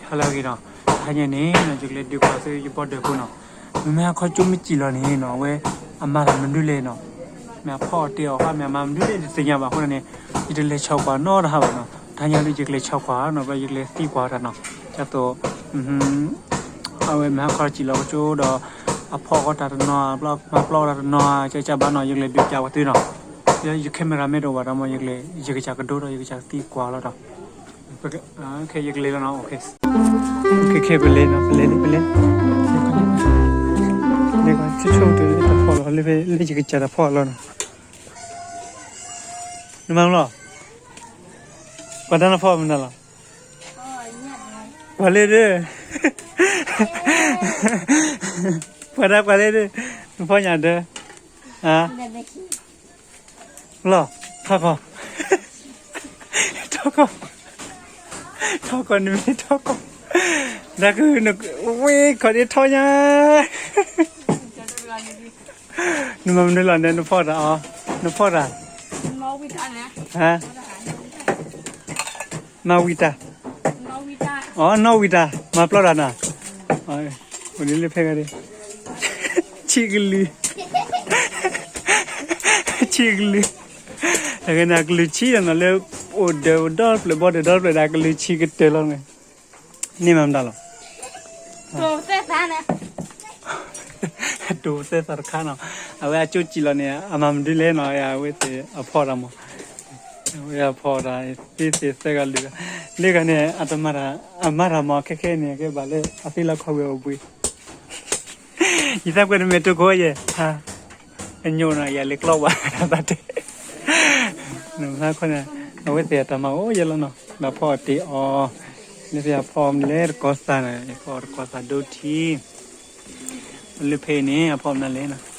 ဟါလၢအဂ့ၤနီၤ, တဟါညါန့ၣ်နီၤ ယကလဲၤဒုးကွၢ်သုယဘီဒၢးဖိနီၤ, မ့မ့ၢ်ဟါခီကၠိမ့ၢ်စံၣ်လီၤန့ၣ်နီၤ အဝဲအမၤတၢ်မနုၤလဲၣ်နီၤ, မ့ၢ်အဖီအီၣ်တ့ၢ်အီၣ်ဃါ မ့ၢ်အမၤမနုၤလဲၣ် တသ့ၣ်ညါဘၣ်အဃိန့ၣ် ယတလဲၤဆီၣ်ကွၢ်နီတဟါဘၣ်နီၤ, တဟါညါလၢယကလဲၤဆီၣ်ကွၢ်နီၤ ဘျီယကလဲၤသံကွၢ်တၢ်နီၤ, ဒ်သိး အဝဲမ့ၢ်ဟါခီစံၣ်လီၤကၠိဒီး အဖီအီၣ်တၢ်တနီၤ မၤပျီတၢ်တနီၤ ကကဘၣ်နီၤ ယကလဲၤဒုးကးဝဲသုနီၤ, ယ camera man တအိၣ်ဘၣ်ဒီးမ့ၢ် ယကလဲၤ ယကစၢ်ကဒိဒီး ယကစၢ်သံကွၢ်လီၤဒီး ယကလဲၤလီၤနီၤ, ခဲခဲပလဲၤနီၤ ပလဲၤလံ ပလဲၤ, လဲၤကွၢ်ဆိဆိတၢ်ဖီၣ်လီၤ လၢယကစၢ်တၢ်ဖီၣ်လီၤနီၤ, နမၤလီၤ, ပှၤတၢ်နဖီၣ်မနုၤလီၤ, ပှၤလၢဒၢ ပှၤဒၣ်ပှၤလၢဒၢ နဖီၣ်ညၣ်ဒၢ လီၤ, ထီၣ်ခီ, ထီၣ်ခီ, ထီၣ်ခီနမ့ၢ်ထီၣ်ခီ, ဒၣ်ကဝ့ၢ်ခီဒ့ထီၣ်ညါ, နမၤမနုၤလီၤန့ၣ် နဖီၣ်တၢ်အီၤ, နဖီၣ်တၢ်, မၤဝံၤတၢ်, အီၤ နီၣ်ဝံၤတၢ်, မၤပျီတၢ်နီၤ, အိၣ်ဒ်လၢဖဲဂၤဒၣ်, ဆံးကလုာ်, ဆံးကလုာ်, အဂ့ၢ်န့ၣ် အကလုာ်ဆံးလီၤနီၤ လၢအိၣ်ဒၢးအိၣ်ဒီတဖျၢၣ် ဘီဒၢးဒီတဖျၢၣ်ဒၣ် အကလုာ်ဆံးကတၢၢ်လီၤန့ၣ်, န့ၢ်မၤမတၤလီၤ တိၤသဲသးတခါနီၤ, အဝဲအကၠိစံၣ်လီၤန့ၣ် အမၤမနုၤလဲၣ်နီၤ အဝဲသ့ၣ်အဖီၣ်တၢ်မး, အဝဲအဖီၣ်တၢ် သ့သ့ၣ်သၢဂၤလွံၢ်ဂၤ, လၢဂၤန့ၣ် အတမၤတၢ်, အမၤတၢ်မး ခဲခဲန့ၣ် ကဲဘၣ်လၢအသ့လီၤခီဝဲအိၣ်ဘှံး, ယသးကွဲးတမ့ၢ်တုၤခိယဲၢ်, အညိၣ်နီၤ ယလဲၤကျီဘၣ်တၢ်တဲ နမၤခီန့ၣ် အဝဲသ့ၣ်အတၢ်မၤအိၣ်ယဲလီၤနီၤ ဒီးဖီအီၣ်တ့ၢ်အီၤ, လၢဖဲအဖီအီၣ်မနုၤလဲၣ် တကီသးန့ၣ် အဖီအီၣ်တကီသးဒိထံ, လၢဖဲအံၤန့ၣ် အဖီအီၣ်မနုၤလဲၣ်နီၤ,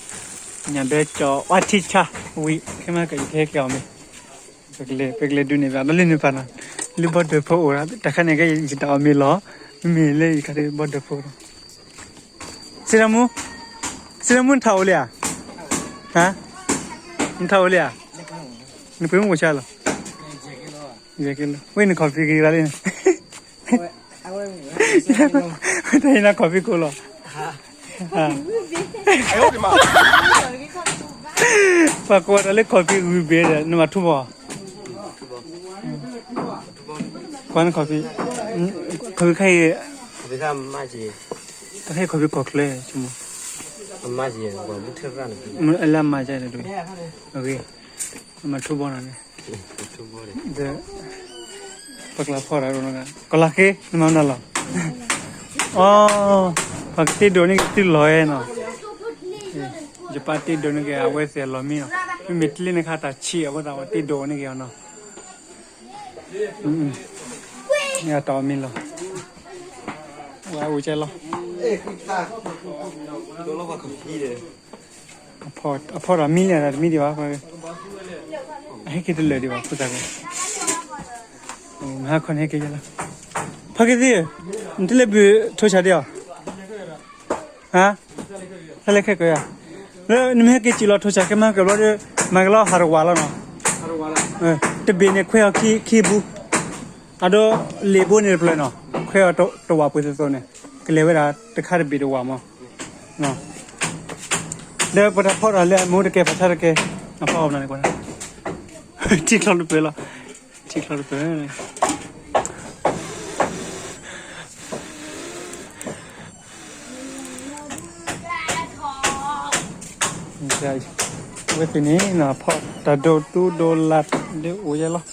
ညၣ်ဒၢကၠီအီထံဆါဝံၤ ခဲမးကယကဟဲက့ၤအီၤမ့ၢ်, ပကလဲၤဒုးန့ၢ်ဘၣ် ဒီးလၢန့ၣ်ပာ်နီၤ, လၢဘီဒၢးဖိအိၣ်ဒီး တၢ်ခါန့ၣ်ကဲယတၢ်အီၣ်မ့ၤလီၤ, မ့မ့ၢ်လၢယခါဒ်ဘီဒၢးဖိဒီး စံးရမူ, စံးရမူနထးအိၣ်လံဧါ, ဟါ, နထးအိၣ်လံဧါ, နပှ့ၤမုၢ်အိၣ်ဆါလီၤ, ဝဲန coffee က့ၤရၤလံန့ၣ်, တဟ့ၣ်နၤ coffee ကိးလီၤ, ပှၤကိးတၢ်လၢ coffee ဂုၤဘ့ဒီး နမၤထူဘီ ကွၢ်န coffee, coffee ခဲအံၤ, တဟ့ၣ် coffee ကီၢ်ချၢ, အလၢအမၤကဲဒီး, အဂ့ၤ, နမၤထူဘီနီၤန့ၣ်, ဒီး, ပကျါဖီၣ်တၢ်ဒိၣ်နီၤ, ကီၢ်လၤဃ့ နမၤမနုၤလီၤ, အိ, ပှၤကတ့ဒိးန့ၢ်က့ၤသုလီၤဝဲနီၤ, ယပၢ်တ့ဒိးန့ၢ်က့ၤ အဝဲသ့ၣ်အလီၢ်မံနီၤ, မ့မ့ၢ်တလ့ၢ်န့ၣ်ခါတၢ်ဆံးအဃိသတး ပှၤတ့ဒိးန့ၢ်က့ၤအီၤနီၤ မ့ၢ်အတၢ်အီၣ်မ့ၤလီၤ, ဝဲအိၣ်ကဲလီၤ, အဖီၣ်တၢ်မံလၢတၢ်တမံဒံးဘၣ်, အဟဲက့ၤတလၢာ်ဒံးဘၣ် ဖိသၣ်က, မဟါခီန့ၣ်ဟဲက့ၤလီၤ, ဖါက့ၤသ့ၣ်, နတလဲၤဘုးထိၣ်ဆါဒံးအီၤ ဟါ, ဟဲလၢခဲကၢၤယၤ, လၢနမ့ၢ်ဟဲက့ၤစံၣ်လီၤထိၣ်ဆါခဲမးကဘျီဒီး, မၤကလီဟးတဝးလီၤနီၤ, တဘ့ၣ်န့ၣ်ခွဲးအီၤခံဘိ, အဒိလ့ၣ်ဘိန့ၣ်တဖျၢၣ်နီၤ, ခွဲးအီၤတဝးပှဲၤသိးသိးန့ၣ်, ကလဲၤဝဲဒၣ်တခါတဘ့ၣ်တဝးမး, ဒီးပတၢ်ဖီၣ်တၢ်လၢအမ့ၢ်တကဲပှၤဆါတကဲ, အဖီၣ်အီၣ်မနုၤန့ၣ်ကွၢ်, ထံချီတပၢၢ်လီၤ, ထံချီတပၢၢ် အဝဲသ့ၣ်န့ၣ် ဖီၣ်တၢ်ဒိၣ်သူဒိၣ်လးဒ်အိၣ်ယဲလီၤ,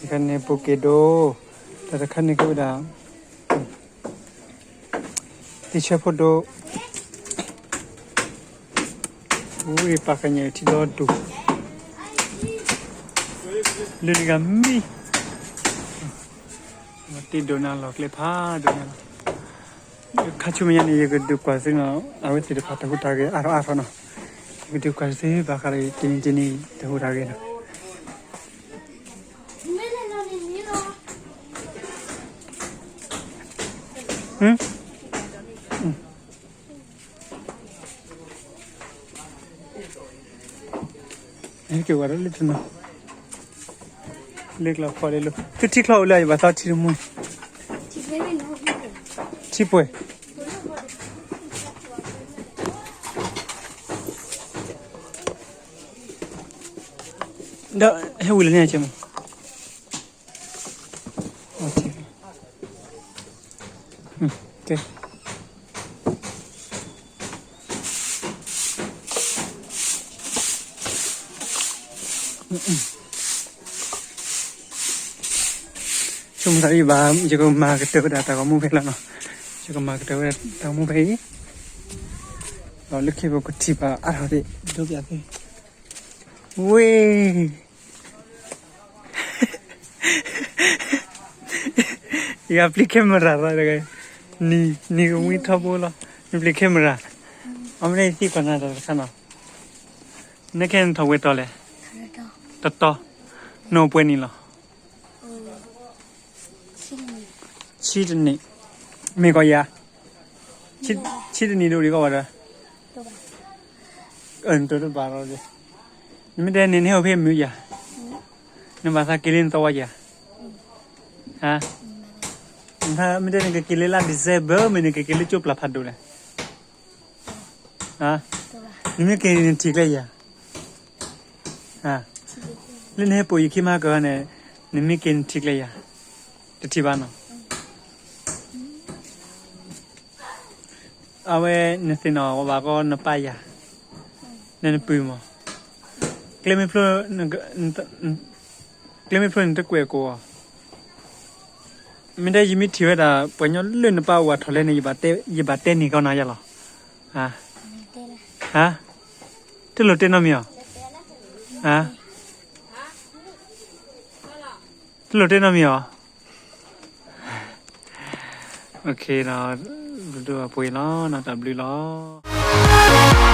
တခါန့ၣ်ပူၤက့ၤဒိၣ်, တၢ်တခါန့ၣ်ကဲဝဲဒၣ် သ့ၣ်ဆၢဖိဒိၣ်, ဝံၤပာ်ခညၣ်ထံဒီဒူၣ်, လၢတဂၤမံ, တ့ဒိၣ်န့ၢ်လီၢ်ကျဲဖးဒိၣ်ညါလီၤ, ခါဆူမဲာ်ညါန့ၣ် ယကဒုးကွၢ်သုနီၤ, အဝဲသ့ၣ်တဖၣ်တၢ်ဟူးတၢ်ဂဲၤအါထီၣ်အါထီၣ်နီၤ, ယကဒုးကွၢ်သုဘၣ်ဃးဒီးတနံၤတနံၤ တၢ်ဟူးတၢ်ဂဲၤနီၤ. ဟဲက့ၤဝဲဒၣ်လၢတနီၤ, လၢကျီဖီၣ်လၢလီၤ, သုထံချီအိၣ်လၢယဘၣ်သီထံတမူ, ထံပှဲၤ, ဒီးဟဲဝံၤလၢန့ၣ်ကမး, ကဲ, ဆိကမိၣ်သးဒ်ဘၣ် ယကမၤကတၢၢ်ဝဲဒၣ်တၢ်ဂီၤမူဖဲလီၤနီၤ, ယကမၤကတၢၢ်ဝဲဒၣ်တၢ်ဂီၤမူဖဲအံၤ, ဒီးလၢခံပကထံၣ်ဘၣ်အါထီၣ်သ့ၣ် ဒိပျးသ့ၣ်, ဝ့ၢ် ယပျံၤ camera သီတဂၤ, နံၤကမှံထီဘိလီၤ, နပျံၤ camera, အမ့ၢ်သံကွၢ်နၤတခါနီၤ, နခဲနထီၣ်ဝဲတီၤလဲၣ်, တတီၤ, နအိၣ်ပှဲၤနံၣ်လီၤ, ဆံတနံၣ်, မ့ၢ်ကီးယၤ, ဆံတနံၣ်ဒိၣ်ဒံးကီးဘၣ်ဒီး အၢ နတဘၣ်လီၤ, နမ့ၢ်တဲန့ၣ် နဟဲအိၣ်ဖဲမုာ်ယၤ, နဘၣ်သးက့ၤလၢနသဝီယၤ, ဟါ, မ့ၢ်တဲနကက့ၤလၢလါ December မ့ၢ်နကက့ၤလၢကၠိပျၢ်ဖးဒိၣ်လဲၣ်, ဟါ, နမ့ၢ်က့ၤန့ၣ်နထံၣ်ကျဲယၤ, ဟါ, လၢနဟဲပိာ်ယခံမၤကၤန့ၣ်, နမ့ၢ်က့ၤနထံၣ်ကျဲယၤ, တထံၣ်ဘၣ်နီၤ အဝဲနသ့ၣ်နီၣ်ဝဲဘၣ်ကီးနပၢ်ယၤ, နနပုၢ်မး, ကျဲမ့ၢ်ဖျိ, ကျဲမ့ၢ်ဖျိန့ၣ်တကွဲးကိးအီၤ, မ့ၢ်တဲယမ့ၢ်ထံၣ်ဝဲဒၣ် ပှၤကညီလၢနပၢ်အိၣ်အထီၣ်လဲၣ်န့ၣ် ယဘၣ်တဲန့ၢ်ကီးနၤယၤလီၤ, ဟါ, တလိၣ်တဲနီတမံၤအီၤ, ဟါ, တလိၣ်တဲနီတမံၤအီၤ, ဒိၣ်ဒိၣ်ပှ့ၤလီၤ နီၢ်တၢ်ဘျုးလီၤ.